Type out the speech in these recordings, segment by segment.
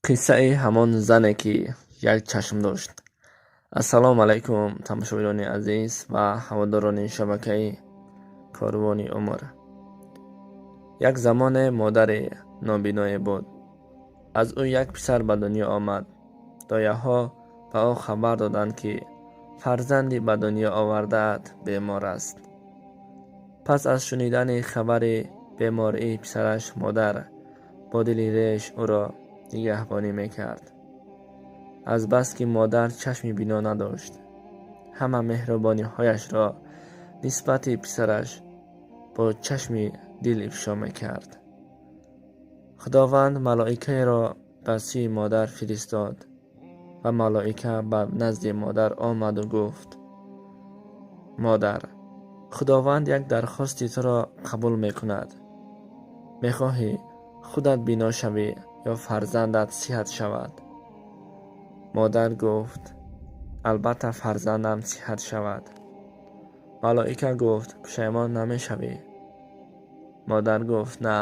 Қиссаи ҳамон зане, ки як чашм дошт. Ассалому алайкум, тамошобинони азиз ва ҳаводорони шабакаи Корвони умр. Як замоне модари нобиное буд. Аз ӯ як писар ба дунё омад. Дояҳо ба ӯ хабар доданд, ки фарзанди ба дунё овардаат бемор аст. Пас аз шунидани хабари бемории писараш, модар бо дили реш ӯро нигаҳбонӣ мекард. Азбаски модар чашми бино надошт, ҳама меҳрубониҳояшро нисбати писараш бо чашми дил ифшо мекард. Худованд малоикаеро ба сӯи модар фиристод ва малоика ба назди модар омаду гуфт: «Модар, Худованд як дархости туро қабул мекунад. Мехоҳӣ худат бино шавӣ ё фарзандат сиҳат шавад?» Модар гуфт: «Албатта, фарзандам сиҳат шавад». Малоика гуфт: «Пушаймон намешавӣ?» Модар гуфт: «На,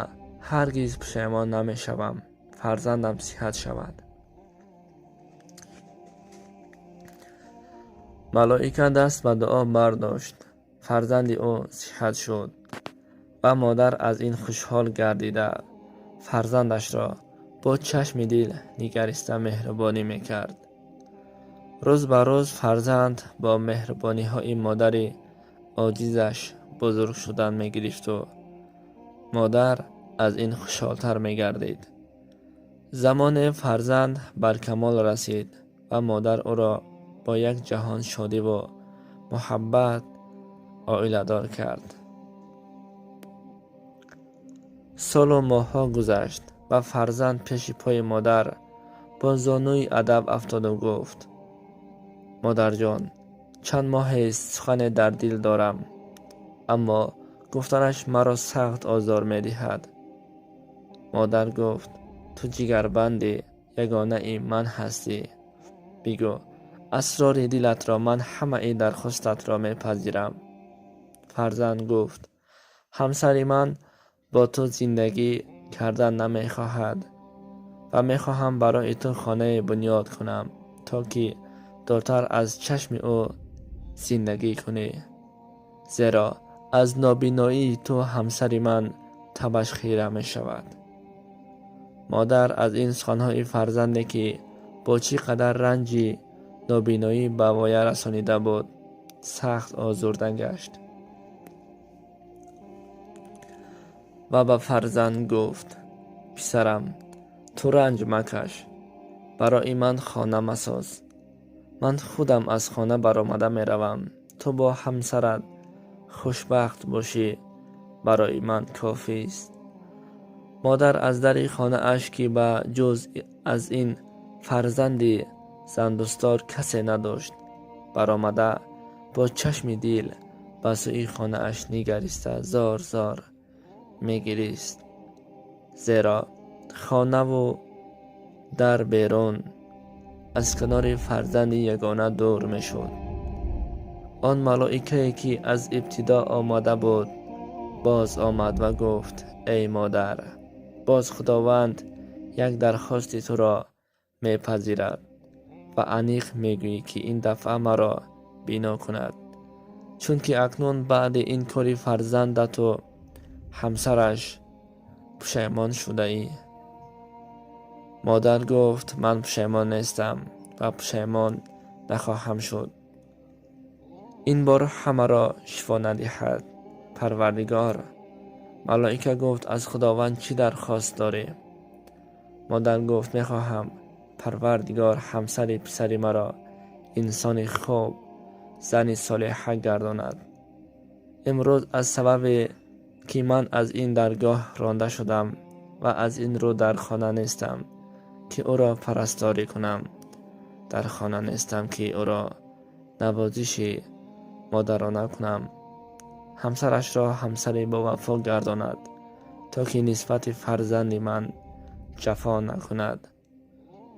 ҳаргиз пушаймон намешавам, фарзандам сиҳат шавад». Малоика даст ба дуо бардошт, фарзанди ӯ сиҳат шуд ва модар аз ин хушҳол гардида, фарзандашро бо чашми дил нигариста меҳрубонӣ мекард. Рӯз ба рӯз фарзанд бо меҳрубониҳои модари оҷизаш бузург шудан мегирифту модар аз ин хушҳолтар мегардид. Замоне фарзанд бар камол расид ва модар ӯро бо як ҷаҳон шодиву муҳаббат оиладор кард. Солу моҳҳо гузашт ва фарзанд пеши пои модар бо зонуи адаб афтоду гуфт: «Модарҷон, чанд моҳест сухане дар дил дорам, аммо гуфтанаш маро сахт озор медиҳад». Модар гуфт: «Ту ҷигарбанди ягонаи ман ҳастӣ. Бигӯ асрори дилатро, ман ҳамаи дархостатро мепазирам». Фарзанд гуфт: «Ҳамсари ман бо ту зиндагӣ кардан намехоҳад ва мехоҳам барои ту хонае бунёд кунам, то ки дуртар аз чашми ӯ зиндагӣ кунӣ, зеро аз нобиноии ту ҳамсари ман табаш хира мешавад». Модар аз ин суханҳои фарзанде, ки бо чӣ қадар ранҷи нобиноӣ ба воя расонида буд, сахт озурда гашт ва ба фарзанд гуфт: «Писарам, ту ранҷ макаш, барои ман хона масоз. Ман худам аз хона баромада меравам. Ту бо ҳамсарат хушбахт бошӣ, барои ман кофист». Модар аз дари хонааш, ки ба ҷуз аз ин фарзанди зандӯстдор касе надошт, баромада, бо чашми дил ба сӯи хонааш нигариста, зор зор мегирист, зеро хонаву дар берун аз канори фарзанди ягона дур мешуд. Он малоикае, ки аз ибтидо омада буд, боз омад ва гуфт: «Эй модар, боз Худованд як дархости туро мепазирад ва аниқ мегӯӣ, ки ин дафъа маро бино кунад, чунки акнун баъди ин кори фарзандату ҳамсараш пушаймон шудаӣ». Модар гуфт: «Ман пушаймон нестам ва пушаймон нахоҳам шуд. Ин бор ҳамаро шифо надиҳад Парвардигор». Малоика гуфт: «Аз Худованд чӣ дархост дорӣ?» Модар гуфт: «Мехоҳам Парвардигор ҳамсари писари маро инсони хуб, зани солиҳа гардонад. Имрӯз аз сабабе ки ман аз ин даргоҳ ронда шудам ва аз ин рӯ дар хона нестам, ки ӯро парасторӣ кунам, дар хона нестам, ки ӯро навозиши модарона кунам, ҳамсарашро ҳамсари бовафо гардонад, то ки нисбати фарзанди ман ҷафо накунад,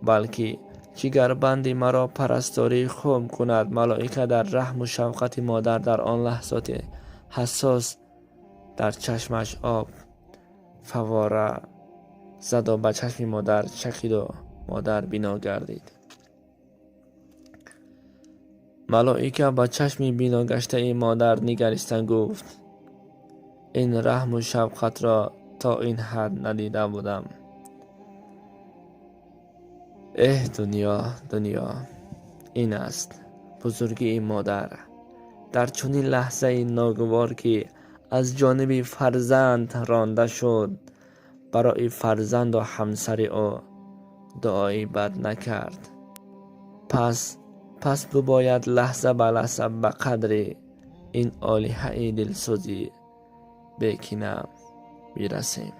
балки ҷигарбанди маро парастории хуб кунад». Малоика дар раҳму шафқати модар дар он лаҳзоти ҳассос дар чашмаш об фаввора заду ба чашми модар чакиду Модар бино гардид. Малоика ба чашми биногаштаи модар нигариста гуфт: «Ин раҳму шафқатро то ин ҳад надида будам». Эҳ, дунё, дунё, ин аст бузургии модар. Дар чунин лаҳзаи ногувор, ки аз ҷониби фарзанд ронда шуд, барои фарзанду ҳамсари ӯ дуои бад накард. Пас бибояд лаҳза ба лаҳза ба қадри ин олиҳаи дилсӯзи бекина бирасем.